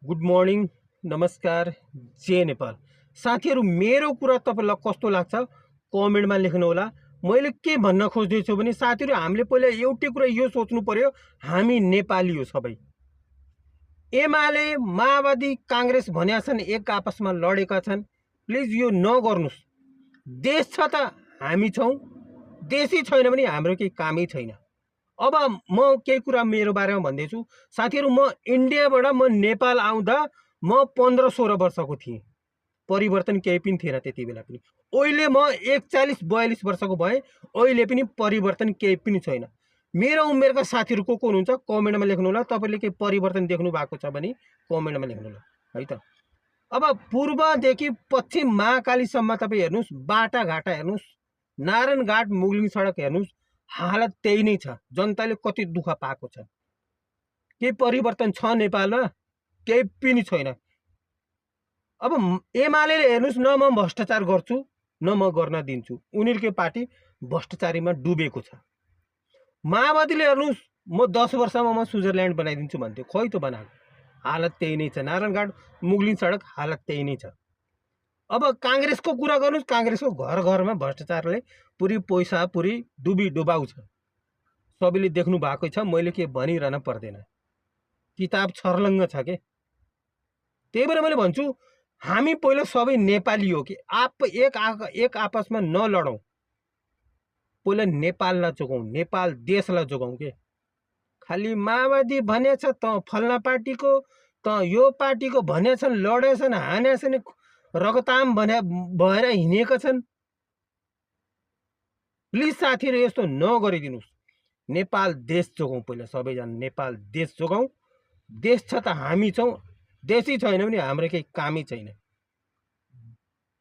Good morning, नमस्कार, जय नेपाल। साथीहरू, मेरो कुरा तपाईँलाई कस्तो लाग्छ कमेन्टमा लेख्नुहोला। मैले के भन्न खोज्दैछु भने साथीहरू, हामीले पहिला एउटै कुरा यो सोच्नु पर्यो, हामी नेपाली हो सबै। एमाले माओवादी काङ्ग्रेस भन्या छन्, एक आपसमा लडेका छन्। प्लिज यो नगर्नुहोस्। देश छ त हामी छौँ, देशै छैन भने हाम्रो केही कामै छैन। अब म केही कुरा मेरो बारेमा भन्दैछु साथीहरू। म इन्डियाबाट नेपाल आउँदा म 15-16 वर्षको थिएँ। परिवर्तन केही पनि थिएन त्यति बेला पनि। अहिले म 41-42 वर्षको भएँ, अहिले पनि परिवर्तन केही पनि छैन। मेरो उमेरका साथीहरू को हुनुहुन्छ कमेन्टमा लेख्नुहोला। तपाईँले केही परिवर्तन देख्नु भएको छ भने कमेन्टमा लेख्नुहोला है त। अब पूर्वदेखि पश्चिम महाकालीसम्म तपाईँ हेर्नुहोस्, बाटाघाटा हेर्नुहोस्, नारायणघाट मुगलिङ सडक हेर्नुहोस्, हालत त्यही नै छ। जनताले कति दुःख पाएको छ। केही परिवर्तन छ नेपालमा? केही पनि छैन। अब एमाले हेर्नुहोस्, न म भ्रष्टाचार गर्छु न म गर्न दिन्छु। उनीहरूकै पार्टी भ्रष्टाचारीमा डुबेको छ। माओवादीले हेर्नुहोस्, म 10 वर्षमा म स्विजरल्यान्ड बनाइदिन्छु भन्थ्यो, खोइ त बनाएको। हालत त्यही नै छ। नारायणघाट मुगलिङ सडक हालत त्यही नै छ। अब काङ्ग्रेसको कुरा गर्नुहोस्, काङ्ग्रेसको घर घरमा भ्रष्टाचारले पुरै पैसा पुरै डुबाउ छ। सबैले देख्नु भएकै छ, मैले के भनिरहन पर्दैन। किताब छर्लङ्ग छ के। त्यही भएर मैले भन्छु, हामी पहिला सबै नेपाली हो कि एक आपसमा नलडौँ। पहिला नेपाललाई जोगाउँ, नेपाल देशलाई जोगाउँ के। खालि माओवादी भनेछ त फल्ना पार्टीको त यो पार्टीको भनेछन्, लडेछन्, हानेछन्, रगताम भएर हिँडेका छन्। प्लिज साथीहरू, यस्तो नगरिदिनुहोस्। नेपाल देश जोगाउँ पहिला, सबैजना नेपाल देश जोगाउँ। देश छ त हामी छौँ, देशै छैन भने हाम्रो केही कामै छैन।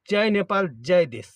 जय नेपाल, जय देश।